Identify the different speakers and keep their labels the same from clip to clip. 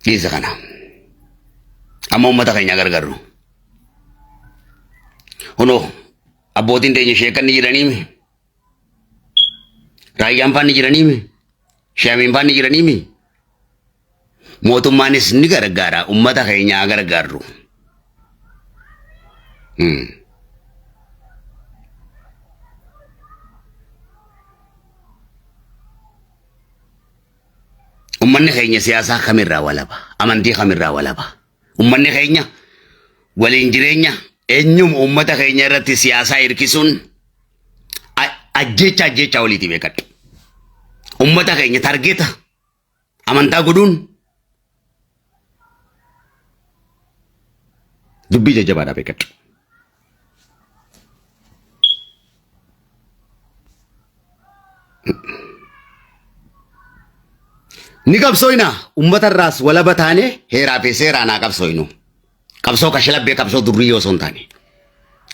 Speaker 1: Dhiisa kana. Amma uummata keenya gargaarru. Kunoo abbootiin teenya sheekanni jiraniimi. Raayyaan faanni jiraniimi. Shaamiin faanni jiraniimi. Mootummaanis ni gargaara uummata keenya gargaarru. Uummanni keenya siyaasaa kamirraa walaba? Amantii kamirraa walaba? Uummanni keenya waliin jireenya eenyuma uummata keenya irratti siyaasaa hirkisuun ajjeechaa ajjeechaa waliiti beekadhu. Uummata keenya targeeta amantaa godhuun dubbii jajjabaadha beekadhu. Ni qabsooyna uummata irraas walaba taane heeraa fi seeraan haa qabsooynu. Qabsoo kashlabbee qabsoo durriyyoo osoo hin taane.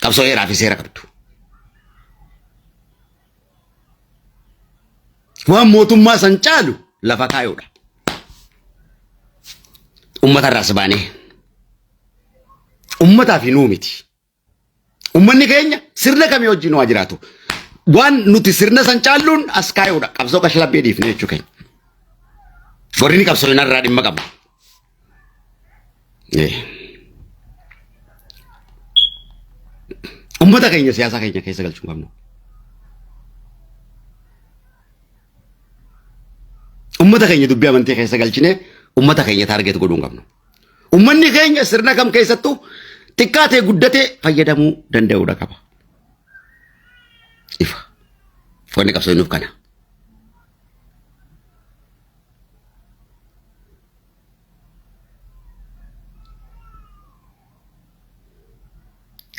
Speaker 1: Qabsoo heeraa fi seera qabdu. Waan mootummaa san caalu lafa kaayuudha. Uummata irraas baanee. Uummataa fi nuu miti. Uummanni keenya sirna kamii wajjin waa jiraatu. Waan nuti sirna san caalluun as kaayuudha. Qabsoo kashlabbee dhiifne jechuu keenya. Warri ni qabsoo irraa dhimma qaba. Uummata keenya siyaasa keenya keessa galchuu hin qabnu. Uummata keenya dubbii amantii keessa galchine uummata keenya taargeet godhuu hin qabnu. Uummanni keenya sirna kam keessattuu xiqqaatee guddatee fayyadamuu danda'uudha qaba. Ifa. Wanni qabsoo nuuf kana.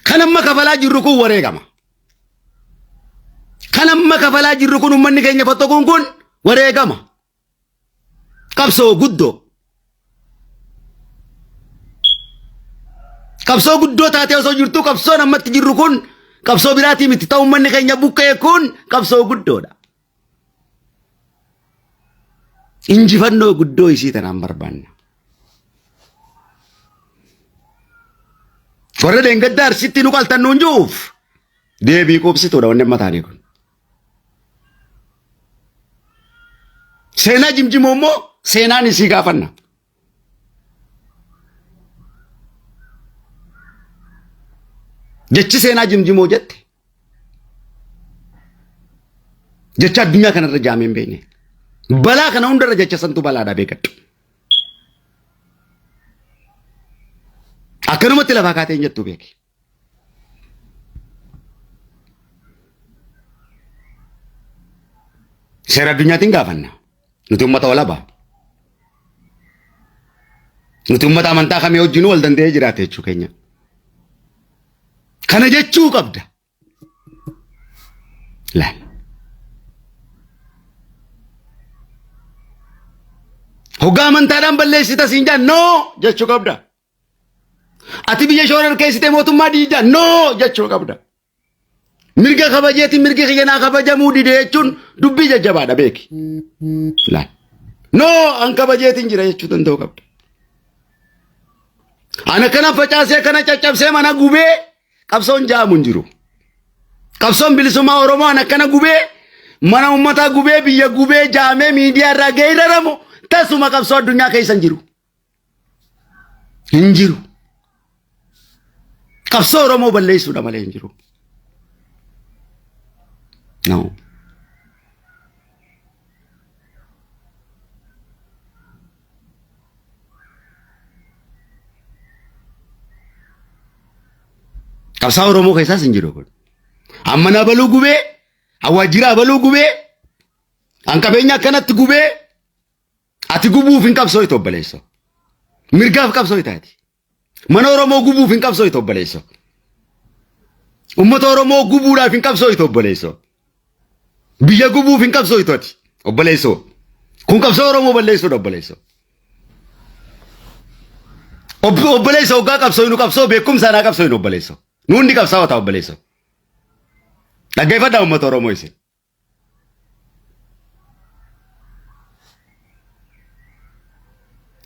Speaker 1: Kan amma kafalaa jirru kun wareegama. Kan amma kafalaa jirru kun uummanni keenya fottoquun kun wareegama. Qabsoo guddoo. Qabsoo guddoo taatee osoo jirtuu qabsoon ammatti jirru kun qabsoo biraatii miti ta'u uummanni keenya buqqee kun qabsoo guddoodha. Injifannoo guddoo isii tanaan barbaanna. Warra dheengadda arsitti nu qaltan nuun jiruuf deebii quubsituudha wanni amma taane kun. Seenaa jimjimoo immoo seenaan isii gaafanna. Jechi seenaa jimjimoo jette jecha addunyaa kanarra jaamee hin beekne. Balaa kana hundarra jecha santu balaadha beekadhu. Akkanumatti lafaa kaatee hin jettu beeki. Seera addunyaatiin gaafanna. Nuti uummata walaba. Nuti uummata amantaa kamii wajjinuu wal danda'ee jiraate jechuu keenya. Kana jechuu qabda. Laal. Hoggaa amantaadhaan balleessita siin jaan noo jechuu qabda. Ati biyya shororkeessite mootummaa diigda noo jechuu qabda. Mirga kabajeeti mirgi kiyya naa kabajamuu dide jechuun dubbii jajjabaadha beeki. Laal. Noo an kabajeetiin jira jechuu danda'uu qabda. Ana kana facaasee kana caccabsee mana gubee qabsoon ja'amu hin jiru. Qabsoon bilisummaa Oromoo an akkana gubee mana uummataa gubee biyya gubee jaamee miidiyaa irraa geeraramu tasuma qabsoo addunyaa keessa hin jiru. Hin jiru. Qabsoo Oromoo balleessuudha malee hin jiru. No. Qabsaa Oromoo keessaas hin jiru kun. Amma na baluu gubee, waajjira abaluu gubee, an qabeenya akkanatti gubee, ati gubuuf hin qabsooytu obboleessoo. Mirgaaf qabsooyta ati. Mana Oromoo gubuuf hin qabsooytu obboleessoo. Uummata Oromoo gubuudhaaf hin qabsooytu obboleessoo. Biyya gubuuf hin qabsooytu ati obboleessoo. Kun qabsoo Oromoo balleessuudha obboleessoo. Obboleessoo hoggaa qabsooynu qabsoo beekumsaan haa qabsooynu obboleessoo. Nu hundi qabsaa'ota obboleessoo. Dhaggeeffadhaa uummata Oromoo isin.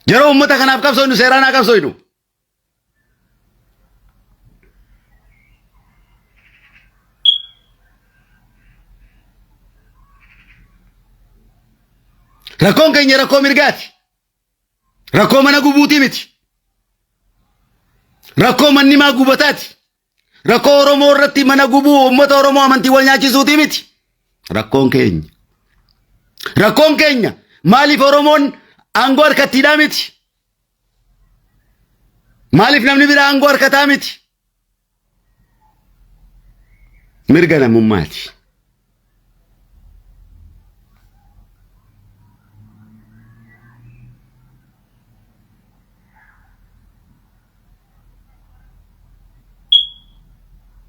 Speaker 1: Yeroo uummata kanaaf qabsooynu seeraan haa qabsooynu. Rakkoon keenya rakkoo mirgaati. Rakkoo mana gubuutii miti. Rakkoo manni maa gubataati. Rakkoo Oromoo irratti mana gubuu uummata Oromoo amantii wal nyaachisuutii miti. Rakkoon keenya. Rakkoon keenya maaliif Oromoon aangoo harkattiidhaa miti? Maaliif namni biraa aangoo harkataa miti? Mirga namummaati.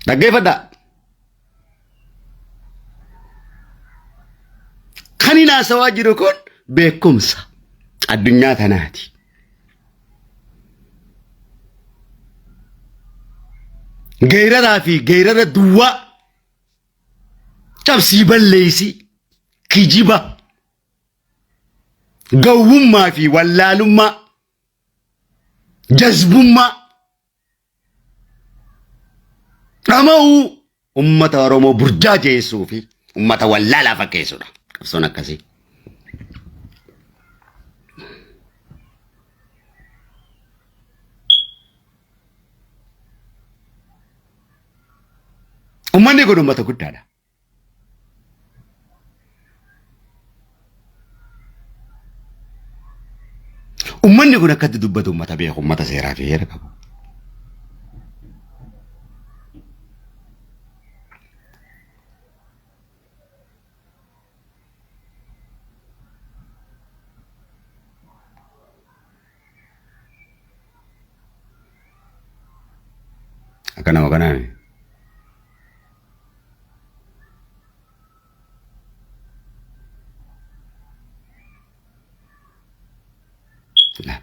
Speaker 1: Dhaggeeffadhaa. Kan hin haasawaa jiru kun beekumsa addunyaa tanaati. Geeraraa fi geerara duwwaa cabsii balleessii kijiba gowwummaa fi wallaalummaa jazbummaa dhama'uu ummata Oromoo burjaajeessuu fi ummata wallaalaa fakkeessuudha. Qabsoon akkasii. Ummanni kun ummata guddaadha. Ummanni kun akkatti dubbatu ummata beeku, ummata seeraa fi heera qabu. Akka nama kanaami. La.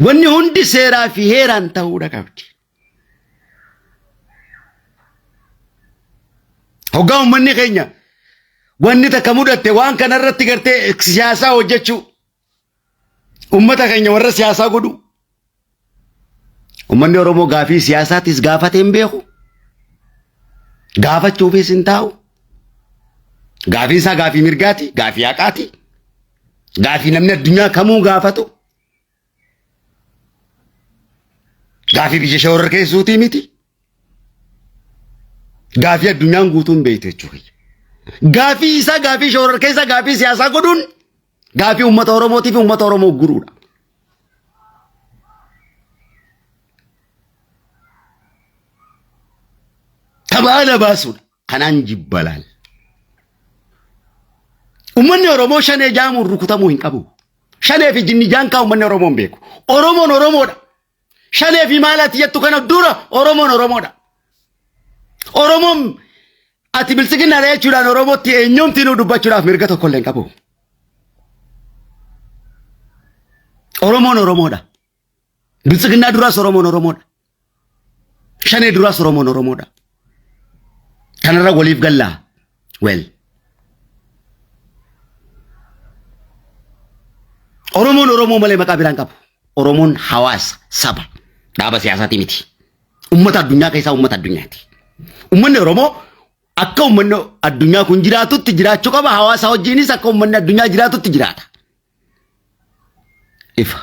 Speaker 1: Wanni hundi seeraa fi heeraan ta'uudha qabdi. Hoggaa uummanni keenya wanni takka mudatte waan kana irratti gartee siyaasaa hojjechuu uummata keenya warra siyaasaa godhu uummanni Oromoo gaafii siyaasaatis gaafatee hin beeku gaafachuufis hin taa'u gaafiin isaa gaafii mirgaati gaafii haqaati gaafii namni addunyaa kamuu gaafatu Gaafii biyya shororkeessuutii miti. Gaafii addunyaan guutuun beektu jechuudha. Gaafii isaa gaafii shororkeessaa gaafii siyaasaa godhuun gaafii uummata Oromootii fi uummata Oromoo guruudha. Tabaala baasuudha. Kanaan jibba laal. Uummanni Oromoo shanee jaamuun rukutamuu hin qabu. Shanee fi jinni jaankaa uummanni Oromoo hin beeku. Oromoon Oromoodha. Shanee fi maal ati jettu kana dura Oromoon Oromoodha. Oromoon ati biltsiginnaadha jechuudhaan Oromootti eenyumti nu dubbachuudhaaf mirga tokko illee hin qabu. Oromoon Oromoodha. Biltsiginnaa duraas Oromoon Oromoodha. Shanee duraas Oromoon Oromoodha. Kanarra waliif gallaa. Well. Oromoon Oromoo malee maqaa biraan qabu. Oromoon hawaasa, saba, dhaaba siyaasaati miti. Uummata addunyaa keessaa uummata addunyaati. Uummanni Oromoo akka uummanni addunyaa kun jiraatutti jiraachuu qaba. Hawaasa wajjinis akka uummanni addunyaa jiraatutti jiraata. Ifa.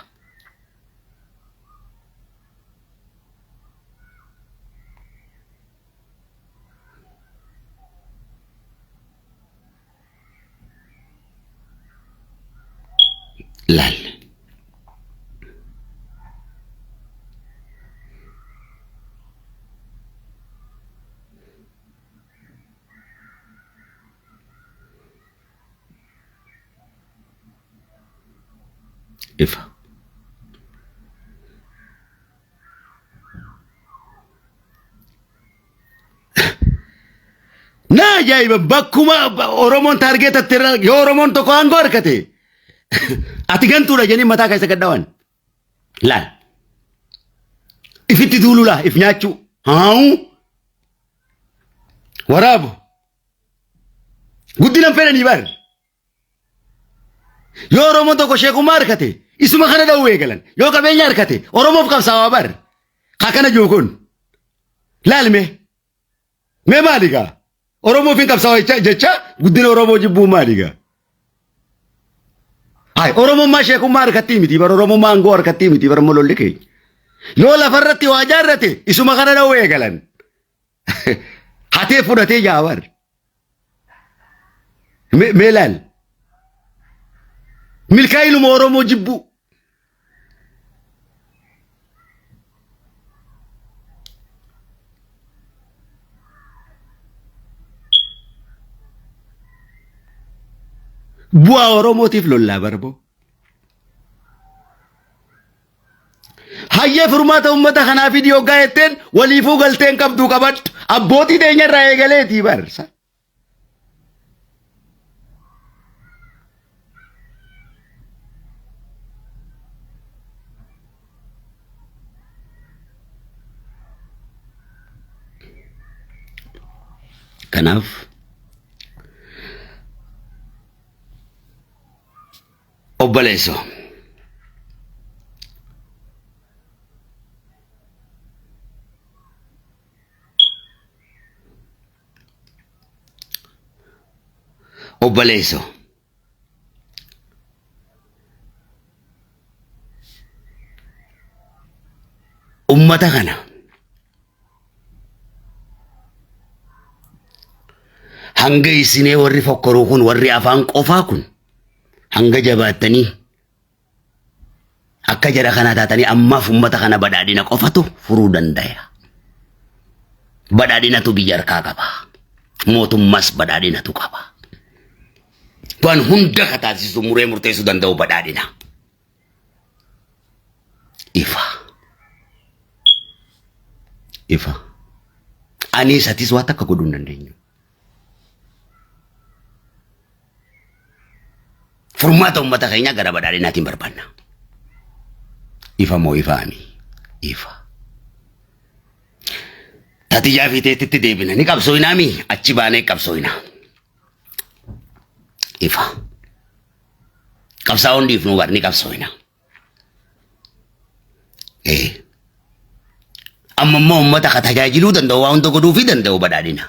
Speaker 1: Laal. Ifa. Na ajaa'iba bakkuma Oromoon taargeetatti irra yoo Oromoon tokko aangoo argate ati gantuudha jedhanii mataa keessa gad dhawan. Laal. Ifitti duuluu laa if nyaachuu. Haa'uu. Waraabu. Guddina hin fedhanii bar. Yoo Oromoon tokko sheekummaa harkate isuma kana dha'uu eegalan. Yoo qabeenya harkate Oromoof qabsaawaa bar. Haa kana jiru kun. Laalme. Mee maali gaa? Oromoof hin qabsaawaa jecha jecha guddina Oromoo jibbuu maali gaa? Hayi Oromummaa sheekummaa harkattii miti bar Oromummaa aangoo harkattii miti bar mololli keenya. Yoo lafarratti waa jaarrate isuma kana dha'uu eegalan. Hatee fudhatee jaa bar. Mee laal. Milkaa'inuma Oromoo jibbuu. Bu'aa Oromootiif lollaa barboo. Hayyee furmaata uummata kanaa fidi hoggaa jetteen waliifuu galteen qabduu qabadhu. Abbootii teenya irraa eegaleetii barsa. Kanaaf obboleessoo obboleessoo ummata kana hanga isinee warri fokkoruu kun warri afaan qofaa kun hanga jabaattanii akka jara kanaa taatanii ammaaf ummata kana badhaadhina qofatu furuu dandaya. Badhaadhinatu biyya harkaa qaba. Mootummaas badhaadhinatu qaba. Waan hunda ka taasisu muree murteessuu danda'u badhaadhina. Ifa. Ifa. Anis atis waan takka godhuu hin dandeenyu. Furmaata uummata keenyaa gara badhaadhinaatiin barbaanna. Ifa moo ifaami? Ifa. Tatiyyaa fi teetitti deebina. Ni qabsooyinaami? Achi baanee qabsooyina. Ifa. Qabsaa'oon dhiifnuu bar ni qabsooyina. Ee. Amma immoo uummata ka tajaajiluu danda'u waa hunda godhuufii danda'u badhaadhina.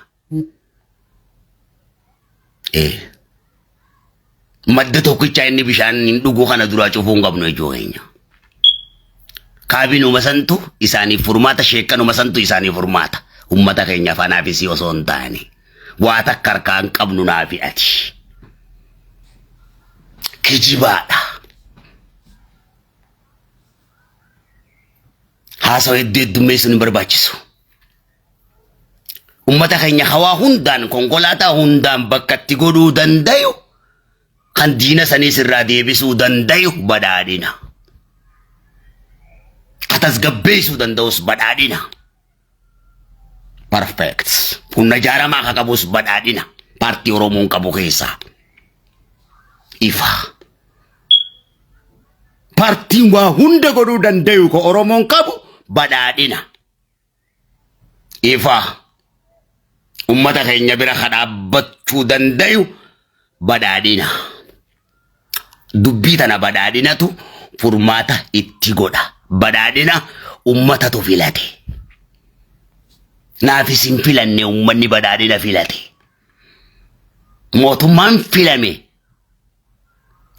Speaker 1: Ee. Madda tokkichaa inni bishaan hin dhuguu kana duraa cufuu hin qabnu jechuu keenya. Kaabinuma santu isaaniif furmaata, sheekkanuma santu isaaniif furmaata. Uummata keenya fanaafis osoo hin taane. Waa takka harkaa hin qabnu naafi ati. Kijibaadha. Haasawa hedduu heddummeessuun hin barbaachisu. Ummata keenya hawaa hundaan konkolaataa hundaan bakka itti godhuu dandayu kan diina saniis irraa deebisuu dandayu badhaadhina. Ka tasgabbeessuu danda'us badhaadhina. Perfect. Humna ijaaramaa ka qabus badhaadhina. Paartii Oromoon qabu keessaa. Ifa. Paartiin waa hunda godhuu dandayu ka Oromoon qabu badhaadhina. Ifa. Ummata keenya bira ka dhaabbachuu dandayu badhaadhina. Dubbii tana badhaadhinatu furmaata itti godha. Badhaadhina ummatatu filate. Naafis hin filanne ummanni badhaadhina filate. Mootummaan filame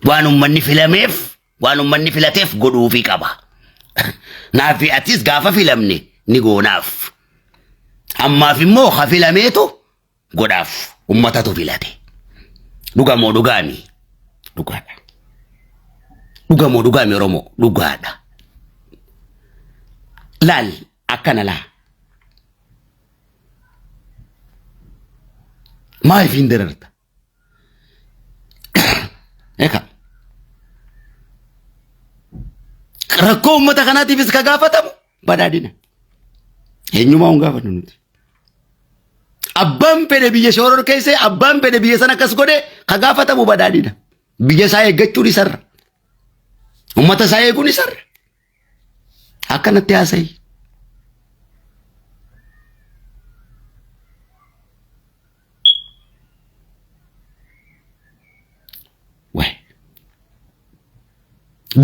Speaker 1: waan ummanni filameef waan ummanni filateef godhuufii qaba. Naafi atis gaafa filamne ni goonaaf. Ammaaf immoo ka filameetu godhaaf ummatatu filate. Dhuga moo dhugaami? Dhugaadha. Dhuga moo dhugaami Oromoo? Dhugaadha. Laal akkana laa. Maaliif hin dararta? Eka. Rakkoo uummata kanaatiifis ka gaafatamu badhaadhina. Eenyumaa hin gaafannu nuti. Abbaan fedhe biyya shooror keessa abbaan fedhe biyya sana akkas godhe ka gaafatamu badhaadhina. Biyya isaa eeggachuun isarra. Uummata isaa eeguun isarra. Akkanatti haasa'i.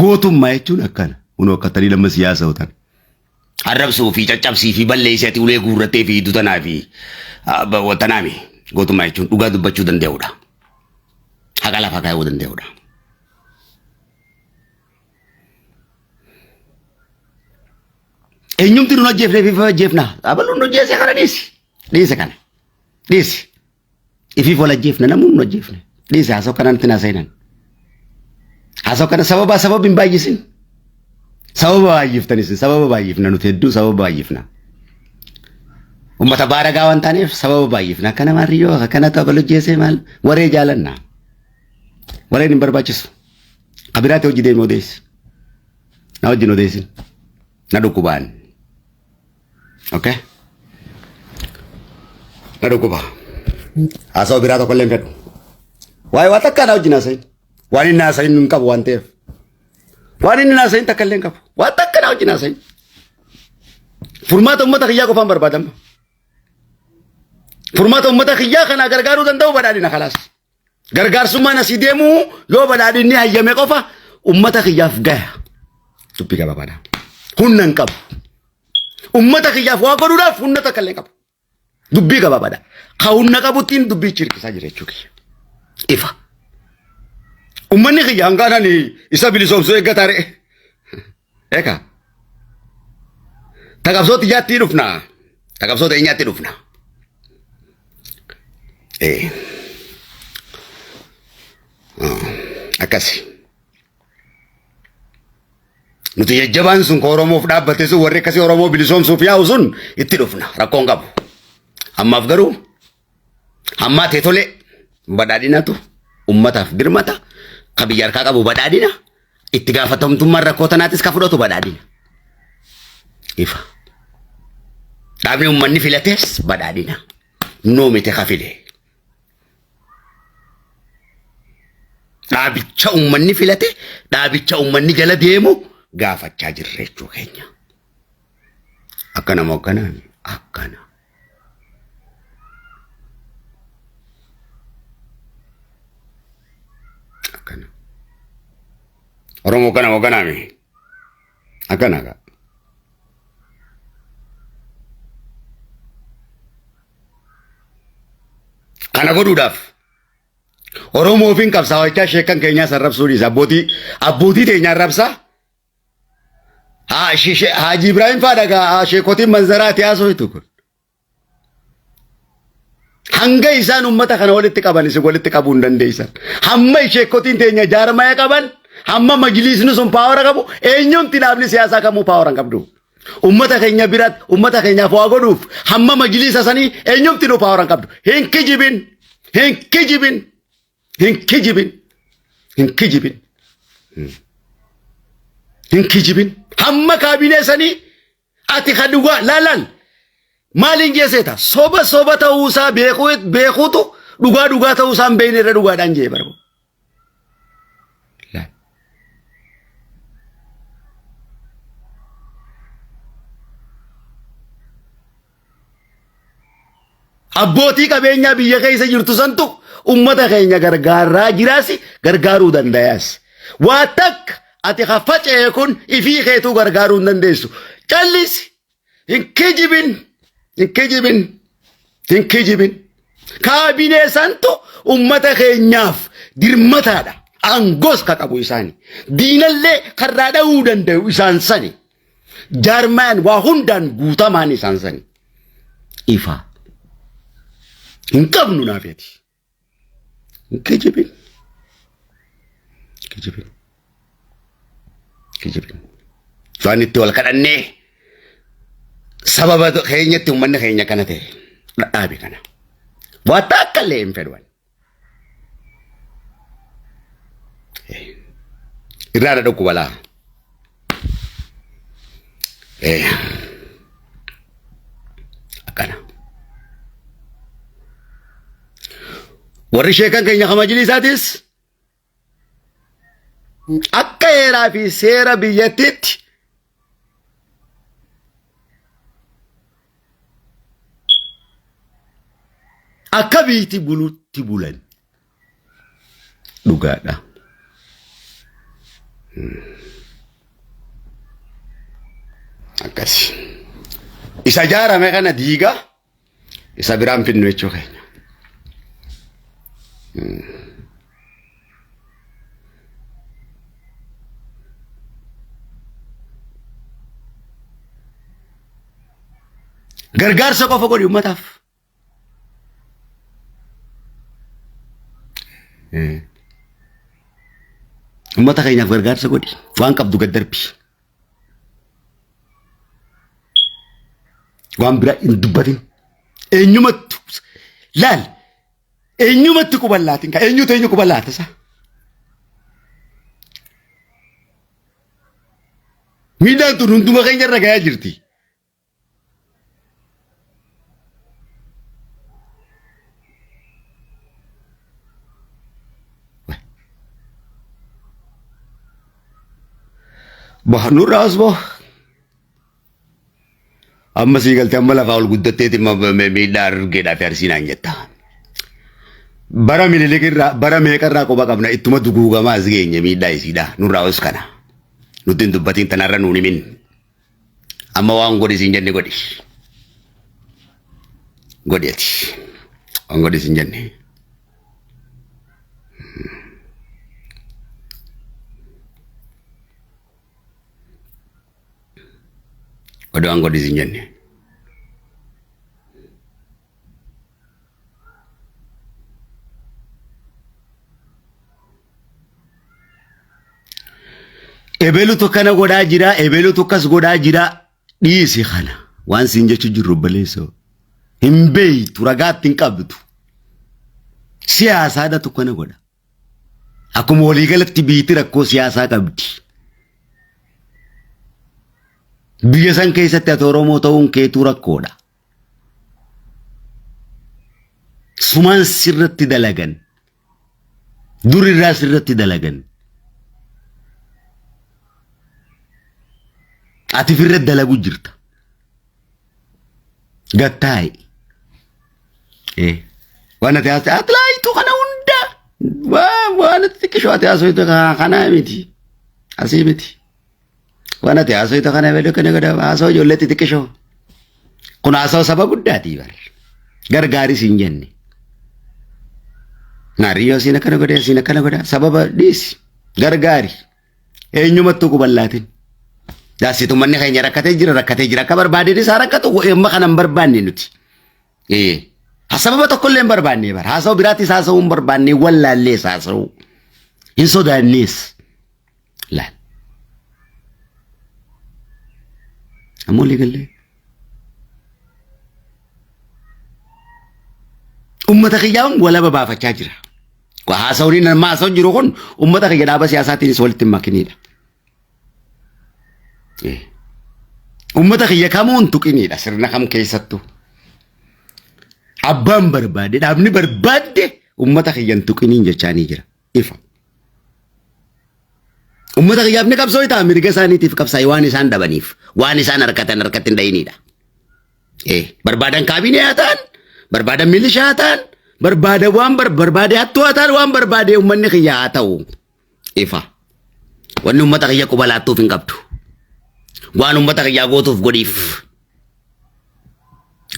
Speaker 1: Gootummaa jechuun akkana. Kunoo akka tanii lamma siyaasa hotan. Arrabsuu fi caccabsii fi balleessii ati ulee guurrattee fi hiddu tanaa fi tanaami. Gootummaa jechuun dhugaa dubbachuu danda'uudha. Haqa lafa kaa'uu danda'uudha. Eenyumti nun ajjeefne fi ajjeefna. Abaluun nu ajjeese kana dhiisi. Dhiisi kana. Dhiisi. Ifiif wal ajjeefna namni nun ajjeefne. Dhiisi haasoo kanaan itti haasa'inaan. Haasoo kana sababa sababa hin baay'isin. Sababa baay'iftan isin sababa baay'ifna nuti hedduu sababa baay'ifna. Uummata baaragaa waan taaneef sababa baay'ifna. Akkana maarriyyoo akkana ta'u ajjeesee maal waree jaalanna. Wareen hin barbaachisu. Kabiraatti hojii deemi odeessi. Na wajjin odeessin. Na dhukkubaan. Okay? Na dhukkuba. Haasawaa biraa tokko illee hin fedhu. Waa'ee waan takkaa na wajjin haasayin. Waan inni haasayin hin qabu waan ta'eef. Waan inni haasayin takka illee hin qabu. Waan takka na wajjin haasayin. Furmaata uummata kiyyaa qofaan barbaadama. Furmaata uummata kiyyaa kanaa gargaaruu danda'u badhaadhina kalaas. Gargaarsummaan asii deemuu yoo badhaadhinni hayyame qofa ummata kiyyaaf gaya. Dubbii gabaabaadha. Humna hin qabu. Ummata kiyyaaf waa godhuudhaaf humna takka illee qabu. Dubbii gabaabaadha. Ka humna qabuttiin dubbii hirkisaa jira jechuu kiyya. Ifa. Ummanni kiyya hangaan ani isa bilisoomsuu eeggataa re'e. Eeka. Ta qabsoo xiyyaatti dhufna. Ta qabsoo teenyaatti dhufna. Ee. Akkasi. Nuti jajjabaan sun ka Oromoof dhaabbate sun warri akkasii Oromoo bilisoomsuuf yaa'u sun itti dhufna rakkoon qabu. Ammaaf garuu Hammaa ta'e tole badhaadhinatu ummataaf birmata ka biyya harkaa qabu badhaadhina itti gaafatamtummaan rakkoo tanaatis ka fudhatu badhaadhina. Ifa. Dhaabni ummanni filates badhaadhina. Nuu miti ka file. Dhaabicha ummanni filate dhaabicha ummanni jala deemu gaafachaa jirra jechuu keenya. Akkana moo akkana? Akkana. Akkana. Oromoo akkana moo akkanaa mi? Akkana kaa. Kana godhuudhaaf Oromoo fi qabsaawachaa sheekan keenyaa sarrabsuu dhiisa. Abbootii abbootii teenyaa arrabsaa. Haa Haaji Ibrahim faa dhagaa sheekotiin manzaraati haasoftu kun. Hanga isaan ummata kana walitti qaban isin walitti qabuu hin dandeessan. Hamma sheekotiin teenya jaarmaya qaban, hamma majliisni sun paawara qabu, eenyumti dhaabni siyaasaa kamuu paawara hin qabdu. Ummata keenya biratti, ummata keenyaaf waa godhuuf hamma majliisa sanii eenyumti nu paawara hin qabdu. Hin kijibin, hin kijibin, hin kijibin, hin kijibin, hin kijibin. Hamma kaabinee sanii Ati ka dhugaa laal laal maaliin jeeseeta soba soba ta'uusaa beekuu beekuutu dhugaa dhugaa ta'uusaa hin beekne irra dhugaadhaan jee barba. Laal. Abbootii qabeenyaa biyya keessa jirtu santu ummata keenya gargaaraa jiraas gargaaruu dandayaas. Waa takka ati ka faca'e kun ifii keetuu gargaaruu hin dandeessu. Callisi hin kijibin hin kijibin hin kijibin. Kaabinee santu ummata keenyaaf dirmataadha. Aangoos ka qabu isaani. Diinallee karraa dha'uu danda'u isaan sani. Jaarmayaan waa hundaan guutamaan isaan sani. Ifa. Hin qabnu naafeeti. Hin kijibin. Kijibin. Kijibin. Waan itti wal kadhannee sababa keenyatti uummanni keenya kana ta'e dhadhaabe kana. Waa takka illee hin fedhu. Irraa na dhukkuba laa. Akkana. Warri sheekan keenya ka majliisaatis akka heeraa fi seera biyyattiitti akka biyyatti bulutti bulan. Dhugaadha. Akkasi. Isa ijaarame kana diigaa isa biraan fidnu jechuu keenya. Gargaarsa qofa godhi uummataaf. Uummata keenyaaf gargaarsa godhi. Waan qabdu gad darbi. Waan biraa hin dubbatin. Eenyumattu laal eenyumatti quban laatin ka eenyutu eenyu quban laata isaa. Miidhaan tun hunduma keenya irra gahaa jirti. Bah nurraa as bah. Amma sii galtee amma lafaa ol guddatteeti miidhaa argeedhaa fi arsii naan jetta. Bara minilik irraa bara meeqa irraa quba qabna ittuma duguugamaa as geenye miidhaa isiidha nurraa os kana. Nutti hin dubbatiin tanarra nuun himin. Amma waan godhi siin jenne godhi. Godhi ati. Waan godhi siin jenne. Godhi waan godhi siin jenne. Ebelutu akkana godhaa jira, ebelutu akkas godhaa jira. Dhiisi kana. Waan siin jechuu jirru obboleessoo. Hin beeytu ragaatti hin qabdu. Siyaasaadhatu akkana godha. Akkuma waliigalatti biyyatti rakkoo siyaasaa qabdi. Biyya san keessatti ati Oromoo ta'uun keetuu rakkoodha. Sumaan sirratti dalagan. Dur irraa sirratti dalagan. Ati firra dalagu jirta. Gattaa'i. Eh. Waan ati haasa'e ati laayituu kana hunda waan ati xiqqishoo ati haasa'e kana miti. Asii miti. Waan ati haasa'e kana beeku kana godha haasa'u ijoollee xixiqqishoo. Kun haasa'u saba guddaati bar. Gargaaris hin jenne. Naariyyoo siin akkana godhe siin akkana godha sababa dhiisi gargaari. Eenyumattuu quban laatin. Daasitu manni keenya rakkatee jira rakkatee jira akka barbaadeen isaa rakkatu amma kana hin barbaanne nuti. Ee. Sababa tokkollee hin barbaanne bara. Haasa'u biraattis haasa'uu hin barbaanne wallaallees haasa'uu. Hin sodaannees. Laal. Ammoo walii gallee. Uummata kiyyaan walaba baafachaa jira. Haasawni nama haasa'u jiru kun uummata kiyya dhaaba siyaasaatiinis walitti hin makinidha. Uummata kiyya kamuu hin tuqinidha sirna kam keessattuu. Abbaan barbaade dhaabni barbaadde uummata kiyya hin tuqiniin jechaanii jira. Ifa. Uummata kiyyaaf ni qabsoo ta'a mirga isaaniitiif qabsaa'e waan isaan dhabaniif waan isaan harkatan harkatti hin dhayinidha. Barbaadan kaabinee haa ta'an, barbaadan milishaa haa ta'an, barbaadan waan barbaade hattuu haa ta'an, waan barbaade uummanni kiyya haa ta'u. Ifa. Wanni uummata kiyya quba laattuuf hin qabdu. Waan uummata kiyyaa gootuuf godhiif.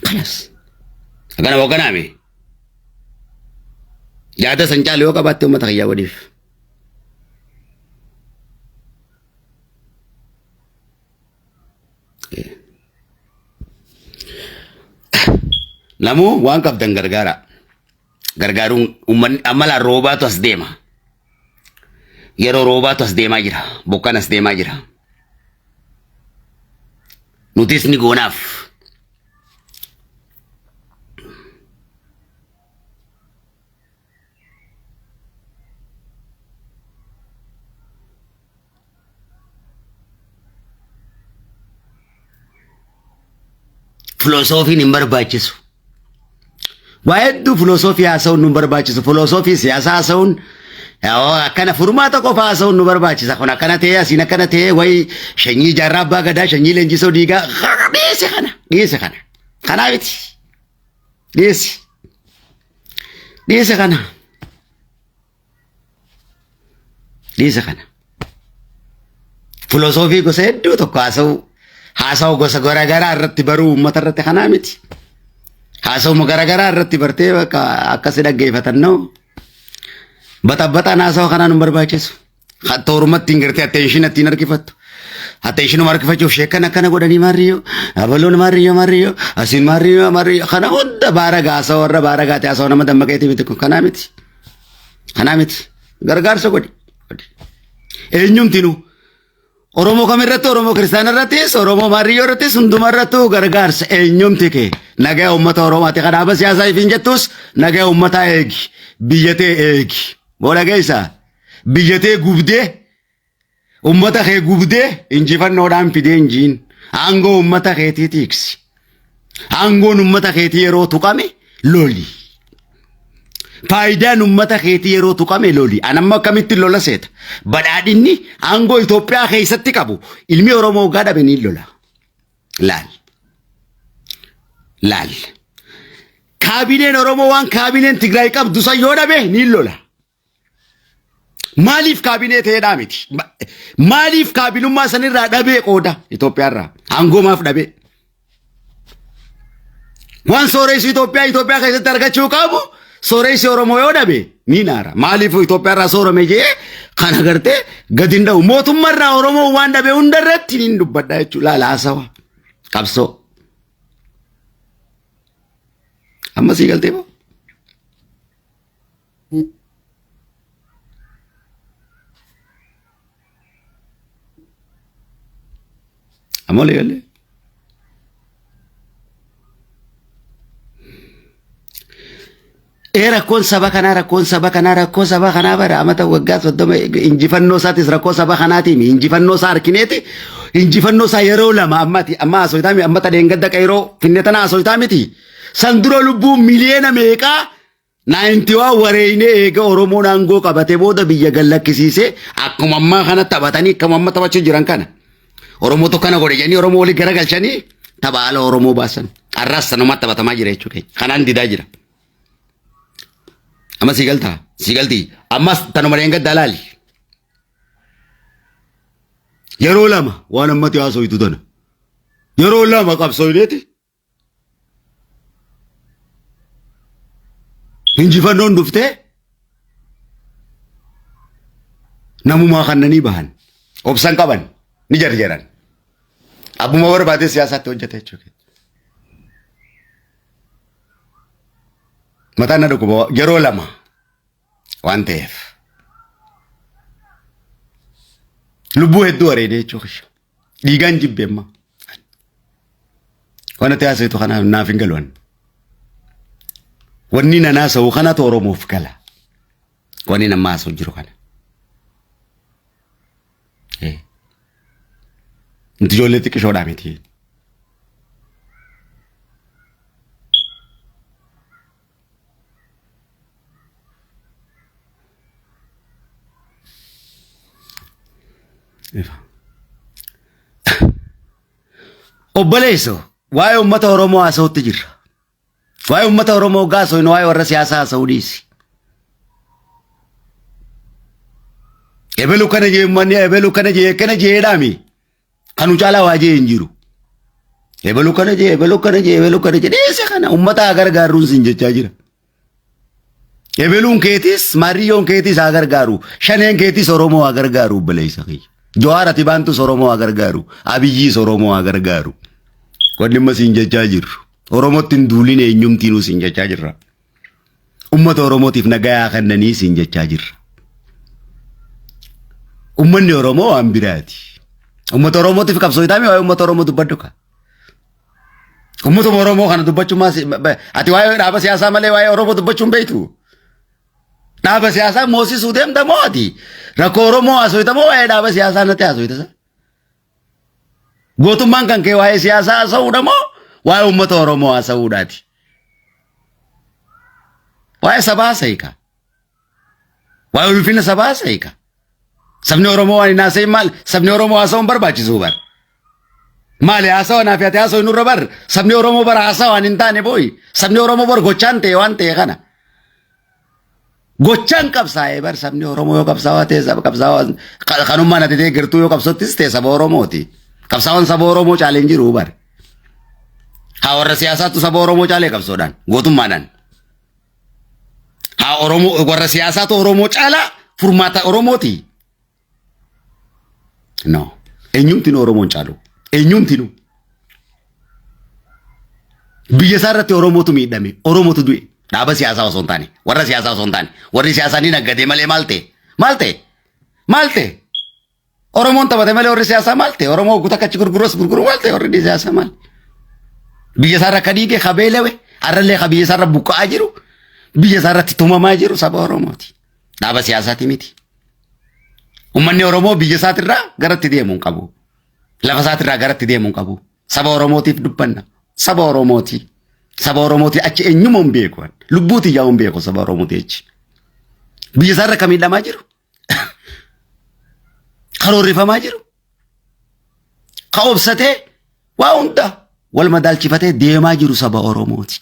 Speaker 1: Kanas. Akkana hogganaame. Yaada san caalu yoo qabaatte uummata kiyyaa godhiif. Namuu waan qabdan gargaara. Gargaaruun uummanni amma laa roobaatu as deema. Yeroo roobaatu as deemaa jira. Bokkaan as deemaa jira. Nutis ni goonaaf. Filosoofiin hin barbaachisu. Waa hedduu filosoofii haasa'uun nu barbaachisu. Filosoofii siyaasaa haasa'uun akkana furmaata qofa haasa'uun nu barbaachisa. Kun akkana ta'ee asiin akkana ta'ee wayi shanyii jaarraa abbaa gadaa shanyii leenjisoo diigaa dhiisi kana dhiisi kana. Kanaa miti. Dhiisi. Dhiisi kana. Dhiisi kana. Filosoofii gosa hedduu tokko haasa'uu haasa'u gosa garaagaraa irratti baruu uummata irratti kanaa miti. Haasa'uma garaagaraa irratti bartee bakka akkasi dhaggeeffatan noo. Baxabbaxaan haasa'u kanaan hin barbaachisu. Toorumatti hin gartee attention ittiin harkifattu. Attentionuma harkifachuuf sheekkan akkana godhanii maarriyyoo abaloon maarriyyoo maarriyyoo asiin maarriyyoo maarriyyoo kana hunda baara gaasa warra baara gaate haasa'u nama dammaqeeti miti kun kanaa miti. Kanaa miti. Gargaarsa godhi. Eenyumtinu Oromoo kamirratti Oromoo kiristaana irrattis Oromoo maarriyyoo irrattis hunduma irrattuu gargaarsa eenyumti kee nagaa uummata Oromooti kanaaf siyaasaa ifiin jettus nagaa uummataa eegi biyya tee eegi booda keessa biyya tee gubdee uummata kee gubdee injifannoodhaan fidee injiin aangoo uummata keetii tiiksi aangoon uummata keetii yeroo tuqame loli. Faayidaan uummata keetii yeroo tuqame loli. An amma akkamitti lola seeta? Badhaadhinni aangoo Itoophiyaa keessatti qabu ilmi Oromoo hoggaa dhabe ni lola. Laal. Laal. Kaabineen Oromoo waan kaabineen Tigraay qabdu san yoo dhabe ni lola. Maaliif kaabinee ta'eedhaa miti? Maaliif kaabinummaa sanirraa dhabee qooda Itoophiyaarraa? Aangoo maaf dhabee? Waan sooressi Itoophiyaa Itoophiyaa keessatti argachuu qabu sooressi Oromoo yoo dhabe ni naara. Maaliif Itoophiyaarraa soorame jee kana gartee gadi hin dha'u. Mootummaarraa Oromoo waan dhabe hundarratti ni dubbadha jechuudha. Laala haasawa. Qabsoo. Amma sii galtee moo? Amma walii galee? Ee rakkoon saba kanaa rakkoon saba kanaa rakkoo saba kanaa bara amata waggaa 30 injifannoo isaatis rakkoo saba kanaatiin injifannoo isaa arkineeti injifannoo isaa yeroo lama ammati amma haasoftaa amma tadheen gadda qeeroo finne tana haasoftaa miti san dura lubbuu miliyoona meeqaa Naayinti waan wareeynee eega Oromoon aangoo qabate booda biyya gad lakkisiisee akkuma ammaa kana taphatanii akkuma amma taphachuu jiran kana. Oromootu kana godhe jedhanii Oromoo walii garagalchanii tapha ala Oromoo baasan. Har'as sanuma taphatamaa jira jechuu keenya. Kanaan didaa jira. Amma sii galtaa? Sii galtii? Ammas tanuma dheengaddaa laali. Yeroo lama waan ammatti haasoytu tana. Yeroo lama qabsooyneeti. Injifannoon dhuftee namumaa kannanii bahan obsan qaban ni jarjaran. Abbuma barbaadee siyaasaatti hojjeta jechuudha. Mataan na dhukkuba yeroo lama waan ta'eef. Lubbuu hedduu wareedee jechuudha. Dhiigaan jibbe amma. Waan ati haasa'tu kanaaf naaf hin galu. Wanni nan haasa'u kanatu Oromoof gala. Wanni nama haasa'u jiru kana. Inti ijoollee xiqqishoodhaa miti. Ifa. Obboleesso waa'ee uummata Oromoo haasa'utti jirra. Waa'ee uummata Oromoo gaasoo waa'ee warra siyaasaa haasa'uu dhiisi. Ebelu kana jee uummanni ebelu kana jee kana jeedhaami. Kanu caalaa waa jee hin jiru. Ebelu kana jee ebelu kana jee ebelu kana jee dhiise kana uummata haa gargaarruun siin jechaa jira. Ebeluun keetis maariyyoon keetis haa gargaaru shaneen keetis Oromoo haa gargaaru obboleessa kiyya. Jawaar ati baantus Oromoo haa gargaaru Abiyyiis Oromoo haa gargaaru. Wanni amma siin jechaa jirru Oromootti hin duulin eenyumtiinuu siin jechaa jirra. Uummata Oromootiif nagayaa kennanii siin jechaa jirra. Uummanni Oromoo waan biraati. Uummata Oromootiif qabsoo itaami waa'ee uummata Oromoo dubbadhu ka. Uummatuma Oromoo kana dubbachuun maal ati waa'ee dhaaba siyaasaa malee waa'ee Oromoo dubbachuun beektu. Dhaaba siyaasaa moosisuu deemta moo ati rakkoo Oromoo haasofta moo waa'ee dhaaba siyaasaa natti haasofta? Gootummaan kan kee waa'ee siyaasaa haasa'uudha moo waa'ee uummata Oromoo haasa'uudhaati? Waa'ee sabaa haasa'i kaa. Waa'ee ulfina sabaa haasa'i kaa. Sabni Oromoo waan hin haasa'in maal? Sabni Oromoo haasa'uun barbaachisu bar. Maali haasawa naaf ati haasa'u nurra bar. Sabni Oromoo bara haasawa waan hin taane booyi. Sabni Oromoo bar gochaan ta'e waan ta'e kana. Gochaan qabsaa'ee bar sabni Oromoo yoo qabsaa'aa ta'e saba qabsaa'aa kanummaan ati deeggartuu yoo qabsottis ta'e saba Oromooti. Qabsaa'oon saba Oromoo caalee hin jiru bar. Haa warra siyaasaattu saba Oromoo caalee qabsoodhaan gootummaadhaan. Haa Oromoo warra siyaasaatu Oromoo caalaa furmaata Oromooti. No. Eenyumtinuu Oromoon caalu. Eenyumtinuu. Biyya isaa irratti Oromootu miidhame. Oromootu du'e. Dhaaba siyaasaa osoo hin taane. Warra siyaasaa osoo hin taane. Warri siyaasaa ni naggadee malee maal ta'e? Maal ta'e? Maal ta'e? Oromoon taphate malee warri siyaasaa maal ta'e? Oromoo guutuu akka achi gurgurus gurguru maal ta'e? Warri siyaasaa maal? Biyya isaa irra ka dhiige ka beelawe har'allee ka biyya isaa irra buqqa'aa jiru biyya isaa irratti tumamaa jiru saba Oromooti. Dhaaba siyaasaati miti. Uummanni Oromoo biyya isaatirraa garatti deemuu hin qabu. Lafa isaatirraa garatti deemuu hin qabu. Saba Oromootiif dubbanna. Saba Oromooti. Saba Oromooti achi eenyuma hin beeku. Lubbuuti yaa hin beeku saba Oromooti achi. Biyya isaarra ka miidhamaa jiru. Karoorrifamaa jiru. Ka obsatee waa hunda wal madaalchifatee deemaa jiru saba Oromooti.